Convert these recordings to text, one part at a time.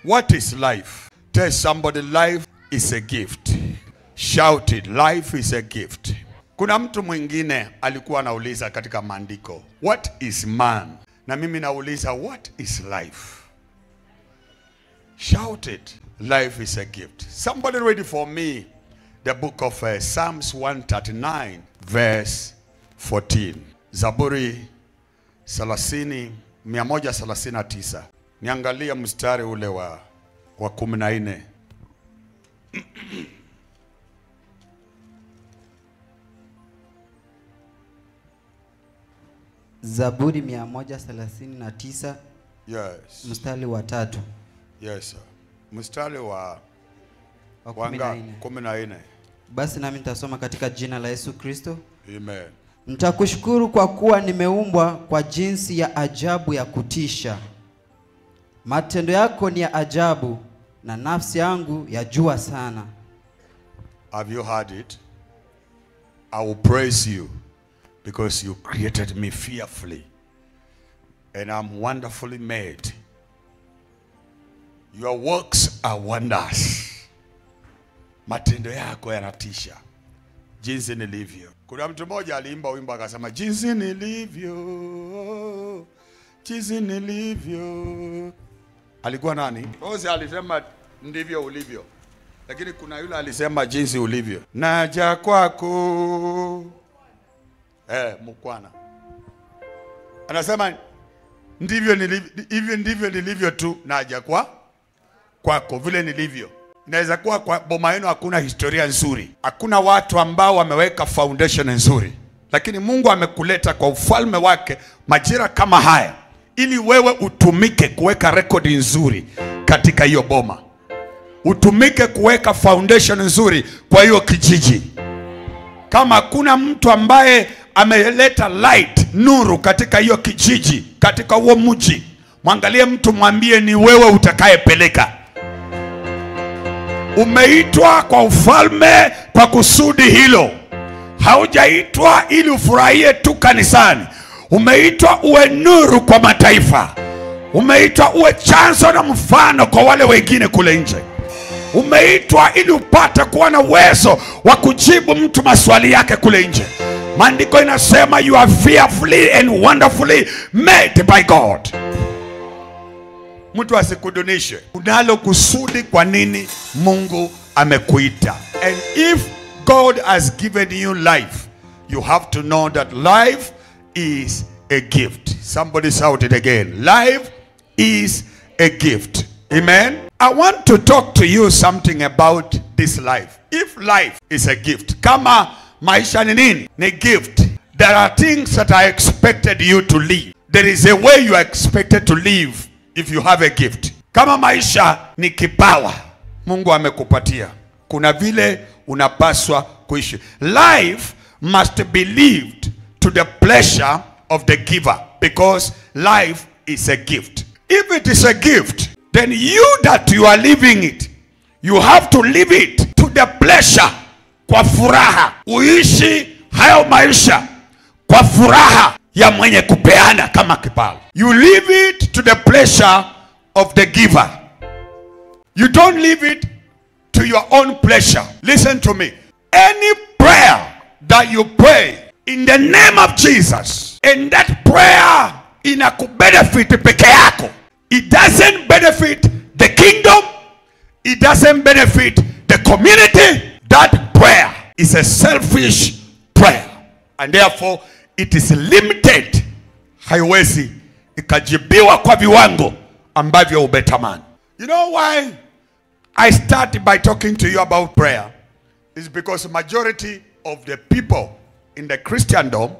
What is life? Tell somebody, life is a gift. Shout it, life is a gift. Kuna mtu mwingine alikuwa anauliza katika maandiko, what is man? Na mimi nauliza, what is life? Shout it, life is a gift. Somebody read for me the book of Psalms 139 verse 14. Zaburi 139. Niangalie mstari ule wa 14. Zaburi 139. Yes. Mstari wa 3. Yes sir. Mstari wa 14. Basi nami nitasoma katika jina la Yesu Kristo. Amen. Nitakushukuru kwa kuwa nimeumbwa kwa jinsi ya ajabu ya kutisha. Matendo yako ni ya ajabu na nafsi yangu yajua sana. Have you heard it? I will praise you because you created me fearfully and I'm wonderfully made. Your works are wonders. Matendo yako yanatisha. Jinsi nilivyo. Kuna mtu mmoja aliimba wimbo akasema, jinsi nilivyo, jinsi nilivyo. Alikuwa nani? Rose alisema ndivyo ulivyo. Lakini kuna yule alisema jinsi ulivyo. Naja kwako. Mkwana. Anasema ndivyo nilivyo, hivyo ndivyo nilivyo tu, naja kwako vile nilivyo. Inaweza kuwa kwa boma yenu hakuna historia nzuri. Hakuna watu ambao wameweka foundation nzuri. Lakini Mungu amekuleta kwa ufalme wake majira kama haya ili wewe utumike kuweka rekodi nzuri katika hiyo boma. Utumike kuweka foundation nzuri kwa hiyo kijiji. Kama kuna mtu ambaye ameleta light, nuru katika hiyo kijiji, katika huo mji, mwangalie mtu mwambie ni wewe utakayepeleka. Umeitwa kwa ufalme kwa kusudi hilo. Haujaitwa ili ufurahie tu kanisani. Umeitwa uwe nuru kwa mataifa. Umeitwa uwe chanzo na mfano kwa wale wengine kule nje. Umeitwa ili upate kuwa na uwezo wa kujibu mtu maswali yake kule nje. Maandiko inasema you are fearfully and wonderfully made by God. Mtu asikudunishe. Unalo kusudi kwa nini Mungu amekuita. And if God has given you life, you have to know that life is a gift. Somebody shout it again. Life is a gift. Amen. I want to talk to you something about this life. If life is a gift, kama maisha ni nini? Ni gift. There are things that I expected you to live. There is a way you are expected to live if you have a gift. Kama maisha ni kipawa Mungu amekupatia, kuna vile unapaswa kuishi. Life must be lived to the pleasure of the giver, because life is a gift. If it is a gift, then you that you are living it, you have to live it to the pleasure, kwa furaha. Uishi hayo maisha kwa furaha ya mwenye kupeana kama kipawa. You live it to the pleasure of the giver. You don't live it to your own pleasure. Listen to me. Any prayer that you pray in the name of Jesus, and that prayer inakubenefit peke yako, it doesn't benefit the kingdom, it doesn't benefit the community. That prayer is a selfish prayer, and therefore it is limited. Haiwezi ikajibiwa kwa viwango ambavyo umetamani. You know why I start by talking to you about prayer? Is because majority of the people in the Christendom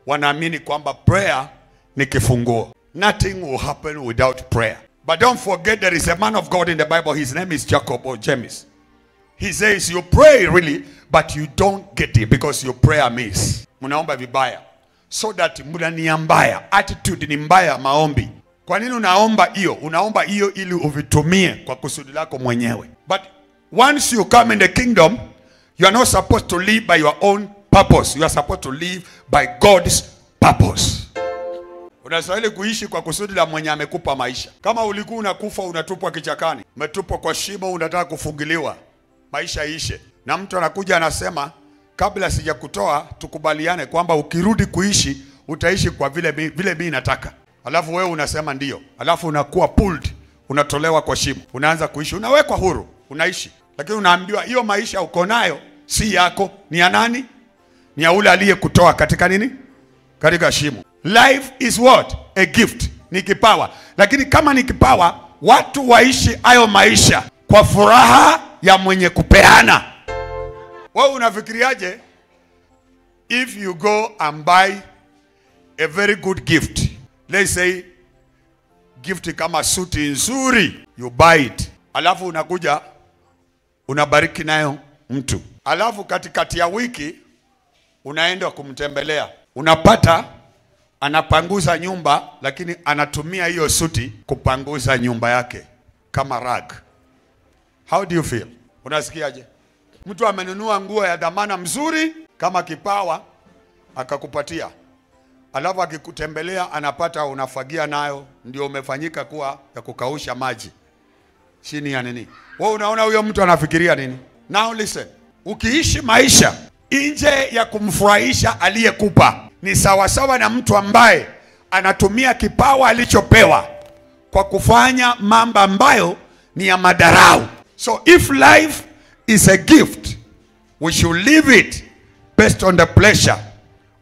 wanaamini kwamba prayer ni kifunguo. Nothing will happen without prayer. But don't forget there is a man of God in the Bible. His name is Jacob or James. He says you pray really, but you don't get it because your prayer miss. Mnaomba vibaya. So that mna nia mbaya, attitude ni mbaya maombi. Kwa nini unaomba hiyo? Unaomba hiyo ili uvitumie kwa kusudi lako mwenyewe. But once you come in the kingdom, you are not supposed to live by your own purpose. You are supposed to live by God's purpose. Unastahili kuishi kwa kusudi la mwenye amekupa maisha. Kama ulikuwa unakufa unatupwa kichakani, umetupwa kwa shimo, unataka kufungiliwa, maisha ishe. Na mtu anakuja anasema, kabla sijakutoa tukubaliane kwamba ukirudi kuishi utaishi kwa vile mimi nataka. Alafu wewe unasema ndio. Alafu unakuwa pulled, unatolewa kwa shimo, unaanza kuishi, unawekwa huru, unaishi. Lakini unaambiwa hiyo maisha uko nayo si yako, ni ya nani? Ni ya ule aliyekutoa katika nini? Katika shimo. Life is what? A gift. Ni kipawa. Lakini kama ni kipawa, watu waishi hayo maisha kwa furaha ya mwenye kupeana. Wewe unafikiriaje if you go and buy a very good gift? Let's say gift kama suti nzuri, you buy it. Alafu unakuja unabariki nayo mtu. Alafu katikati ya wiki unaenda kumtembelea. Unapata anapanguza nyumba, lakini anatumia hiyo suti kupanguza nyumba yake kama rag. How do you feel? Unasikiaje? Mtu amenunua nguo ya dhamana mzuri kama kipawa akakupatia. Alafu akikutembelea anapata unafagia nayo, ndio umefanyika kuwa ya kukausha maji chini ya nini. Wewe unaona huyo mtu anafikiria nini? Now listen. Ukiishi maisha nje ya kumfurahisha aliyekupa, ni sawasawa na mtu ambaye anatumia kipawa alichopewa kwa kufanya mambo ambayo ni ya madarau. So if life is a gift, we should live it based on the pleasure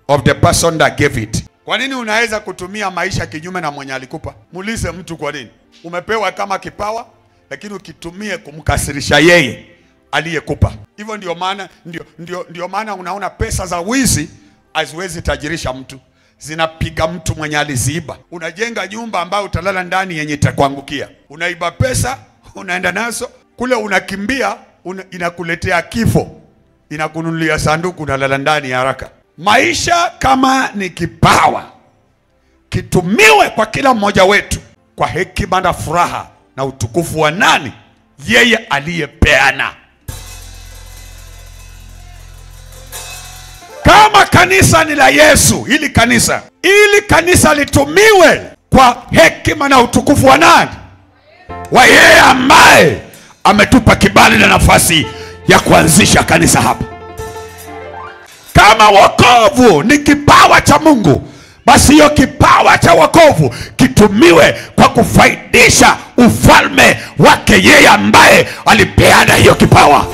of the person that gave it. Kwa nini unaweza kutumia maisha kinyume na mwenye alikupa? Muulize mtu kwa nini. Umepewa kama kipawa, lakini ukitumie kumkasirisha yeye aliyekupa. Hivyo ndio maana ndio maana unaona pesa za wizi haziwezi tajirisha mtu. Zinapiga mtu mwenye aliziiba. Unajenga nyumba ambayo utalala ndani yenye itakuangukia. Unaiba pesa, unaenda nazo kule, unakimbia, inakuletea kifo. Inakununulia sanduku, unalala ndani haraka. Maisha kama ni kipawa, kitumiwe kwa kila mmoja wetu kwa hekima na furaha na utukufu wa nani? Yeye aliyepeana. Kama kanisa ni la Yesu, ili kanisa litumiwe kwa hekima na utukufu wa nani? Wa yeye ambaye ametupa kibali na nafasi ya kuanzisha kanisa hapa. Kama wokovu ni kipawa cha Mungu, basi hiyo kipawa cha wokovu kitumiwe kwa kufaidisha ufalme wake yeye ambaye alipeana hiyo kipawa.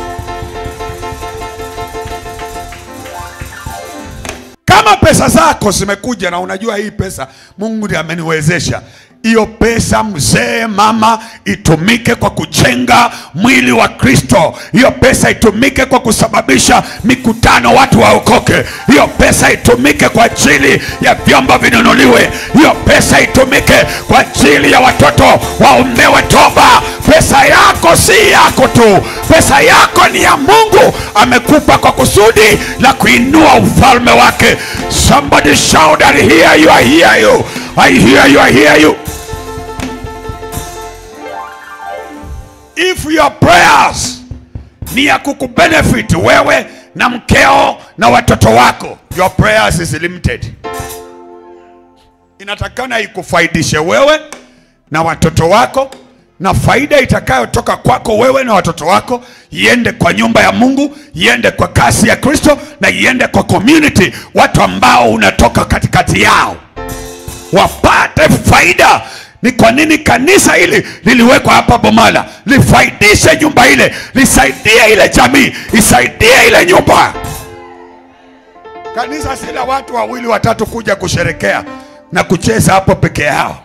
Kama pesa zako zimekuja na unajua hii pesa Mungu ndiye ameniwezesha, hiyo pesa mzee, mama, itumike kwa kujenga mwili wa Kristo. Hiyo pesa itumike kwa kusababisha mikutano watu waokoke. Hiyo pesa itumike kwa ajili ya vyombo vinunuliwe. Hiyo pesa itumike kwa ajili ya watoto waombewe toba. Pesa yako si yako tu, pesa yako ni ya Mungu, amekupa kwa kusudi la kuinua ufalme wake. Somebody shout, I hear you, I hear you, I hear you, I hear you. If your prayers ni ya kukubenefit wewe na mkeo na watoto wako, your prayers is limited. Inatakana ikufaidishe wewe na watoto wako, na faida itakayotoka kwako wewe na watoto wako iende kwa nyumba ya Mungu, iende kwa kasi ya Kristo, na iende kwa community, watu ambao unatoka katikati yao wapate faida. Ni kwa nini kanisa hili liliwekwa hapa Bomala? Lifaidishe nyumba ile, lisaidie ile jamii, isaidie ile nyumba. Kanisa si la watu wawili watatu kuja kusherekea na kucheza hapo peke yao,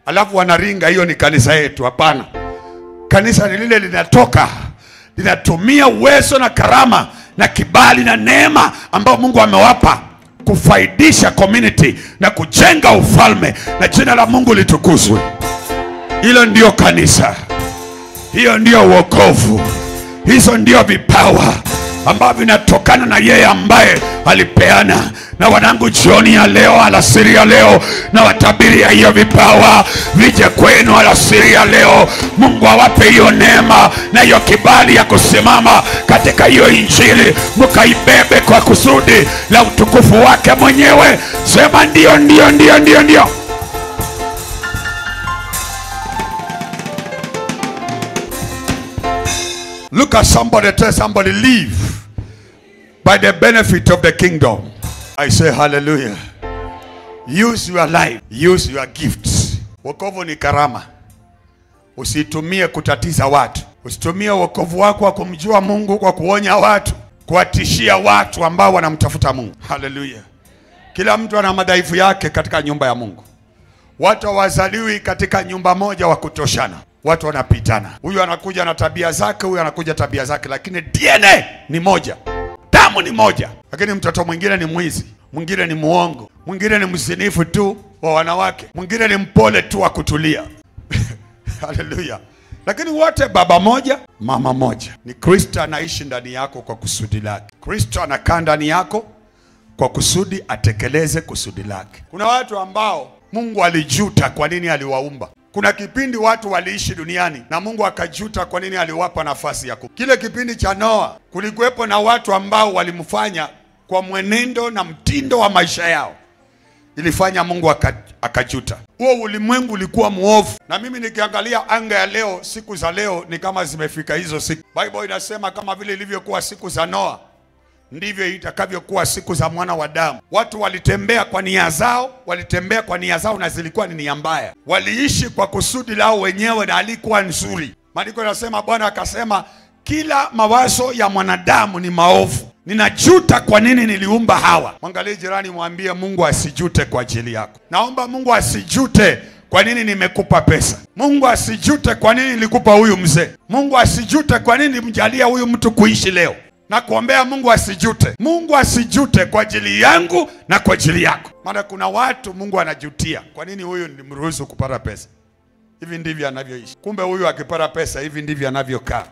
alafu wanaringa hiyo ni kanisa yetu. Hapana. Kanisa ni lile linatoka, linatumia uwezo na karama na kibali na neema ambao Mungu amewapa kufaidisha community na kujenga ufalme, na jina la Mungu litukuzwe. Hilo ndio kanisa. Hiyo ndio wokovu. Hizo ndio vipawa ambavyo vinatokana na yeye ambaye alipeana. Na wanangu, jioni ya leo, alasiri ya leo, na watabiria hiyo vipawa vije kwenu alasiri ya leo. Mungu awape hiyo neema na hiyo kibali ya kusimama katika hiyo injili, mkaibebe kwa kusudi la utukufu wake mwenyewe. Sema ndio, ndio, ndio, ndio, ndio. Look at somebody, tell somebody, live by the benefit of the kingdom. I say hallelujah. Use your life, use your gifts. Wokovu ni karama. Usitumie kutatiza watu. Usitumie wokovu wako wa kumjua Mungu kwa kuonya watu, kuwatishia watu ambao wanamtafuta Mungu. Hallelujah. Kila mtu ana madhaifu yake katika nyumba ya Mungu. Watu hawazaliwi katika nyumba moja wa kutoshana. Watu wanapitana. Huyu anakuja na tabia zake, huyu anakuja tabia zake, lakini DNA ni moja. Damu ni moja. Lakini mtoto mwingine ni mwizi, mwingine ni muongo, mwingine ni mzinifu tu wa wanawake, mwingine ni mpole tu wa kutulia. Hallelujah. Lakini wote baba moja, mama moja. Ni Kristo anaishi ndani yako kwa kusudi lake. Kristo anakaa ndani yako kwa kusudi atekeleze kusudi lake. Kuna watu ambao Mungu alijuta kwa nini aliwaumba. Kuna kipindi watu waliishi duniani na Mungu akajuta kwa nini aliwapa nafasi ya Kile kipindi cha Noa kulikuwepo na watu ambao walimfanya kwa mwenendo na mtindo wa maisha yao. Ilifanya Mungu akajuta. Huo ulimwengu ulikuwa muovu. Na mimi nikiangalia anga ya leo, siku za leo ni kama zimefika hizo siku. Bible inasema kama vile ilivyokuwa siku za Noa, ndivyo itakavyokuwa siku za mwana wa damu. Watu walitembea kwa nia zao, walitembea kwa nia zao na zilikuwa ni nia mbaya. Waliishi kwa kusudi lao wenyewe na alikuwa nzuri. Maandiko yanasema Bwana akasema kila mawazo ya mwanadamu ni maovu. Ninajuta kwa nini niliumba hawa. Mwangalie jirani, mwambie Mungu asijute kwa ajili yako. Naomba Mungu asijute kwa nini nimekupa pesa. Mungu asijute kwa nini nilikupa huyu mzee. Mungu asijute kwa nini nilimjalia huyu mtu kuishi leo. Na kuombea Mungu asijute. Mungu asijute kwa ajili yangu na kwa ajili yako. Maana kuna watu Mungu anajutia. Kwa nini huyu nilimruhusu kupata pesa? Hivi ndivyo anavyoishi. Kumbe huyu akipata pesa hivi ndivyo anavyokaa.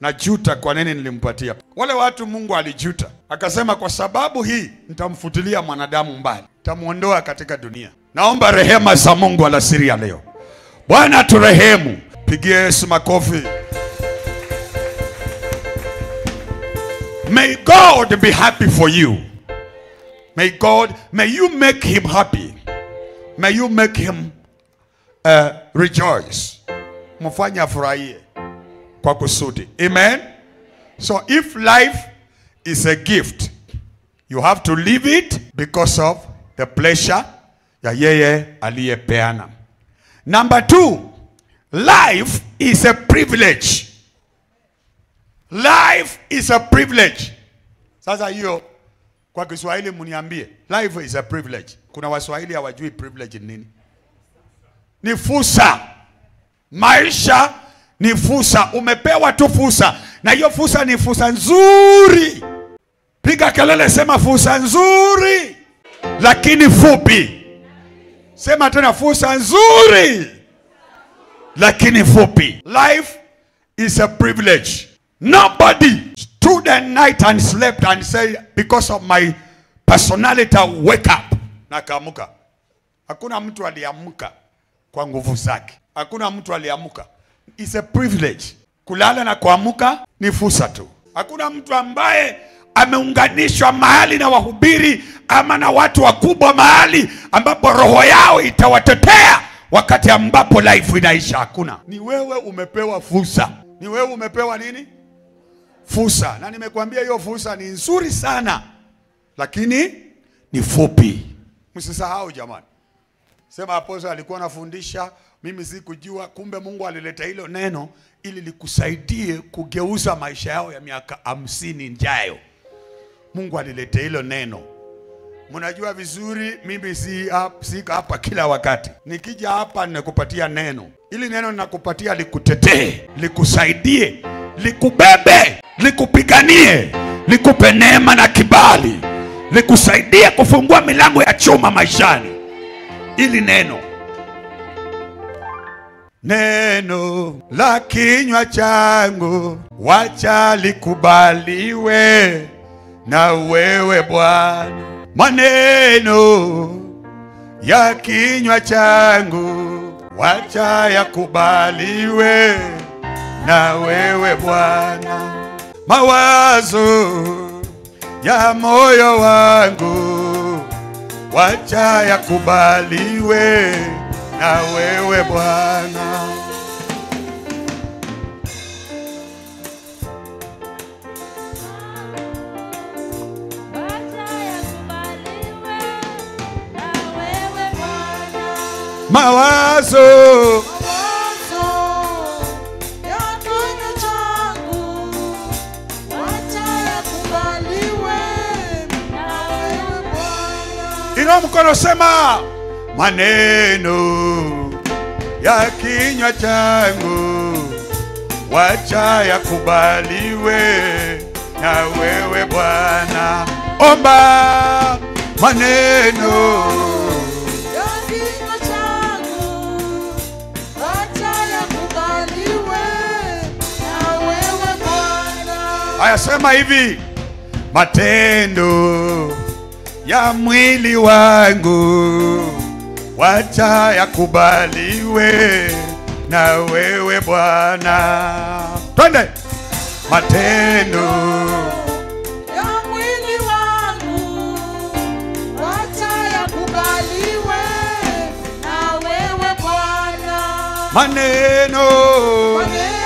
Najuta kwa nini nilimpatia. Wale watu Mungu alijuta. Akasema kwa sababu hii nitamfutilia mwanadamu mbali. Nitamuondoa katika dunia. Naomba rehema za Mungu alasiri ya leo. Bwana turehemu. Pigie Yesu makofi. May God be happy for you. May God, may you make him happy. May you make him rejoice. Mfanye afurahie kwa kusudi. Amen. So if life is a gift, you have to live it because of the pleasure ya yeye aliyepeana. Number 2, life is a privilege. Life is a privilege. Sasa hiyo kwa Kiswahili mniambie, life is a privilege. Kuna Waswahili hawajui privilege ni nini. Ni fursa. Maisha ni fursa. Umepewa tu fursa. Na hiyo fursa ni fursa nzuri. Piga kelele, sema fursa nzuri lakini fupi. Sema tena, fursa nzuri lakini fupi. Life is a privilege. Nobody stood at night and slept and said, because of my personality, I wake up. Na kaamuka. Hakuna mtu aliamka kwa nguvu zake. Hakuna mtu aliamka. It's a privilege. Kulala na kuamka ni fursa tu. Hakuna mtu ambaye ameunganishwa mahali na wahubiri ama na watu wakubwa mahali ambapo roho yao itawatetea wakati ambapo life inaisha. Hakuna. Ni wewe umepewa fursa. Ni wewe umepewa nini? Fursa. Na nimekuambia hiyo fursa ni nzuri sana, lakini ni fupi. Msisahau jamani. Sema apostle alikuwa anafundisha, mimi sikujua, kumbe Mungu alileta hilo neno ili likusaidie kugeuza maisha yao ya miaka 50 ijayo. Mungu alileta hilo neno. Mnajua vizuri mimi si hapa kila wakati. Nikija hapa ninakupatia neno. Ili neno ninakupatia likutetee, likusaidie, likubebe, likupiganie, likupe neema na kibali, likusaidie kufungua milango ya chuma maishani. Ili neno. Neno la kinywa changu wacha likubaliwe na wewe Bwana. Maneno ya kinywa changu wacha yakubaliwe na wewe Bwana. Mawazo ya moyo wangu wacha yakubaliwe na wewe Bwana. Mawazo ya kinywa changu, wacha yakubaliwe na wewe Bwana. Inua mkono, sema maneno ya kinywa changu, wacha yakubaliwe na wewe Bwana. Omba maneno ya kinywa changu, wacha yakubaliwe na wewe Bwana. Haya, sema hivi, matendo ya mwili wangu, wacha yakubaliwe na wewe Bwana. Twende. Matendo ya mwili wangu, wacha yakubaliwe na wewe Bwana. Maneno Maneno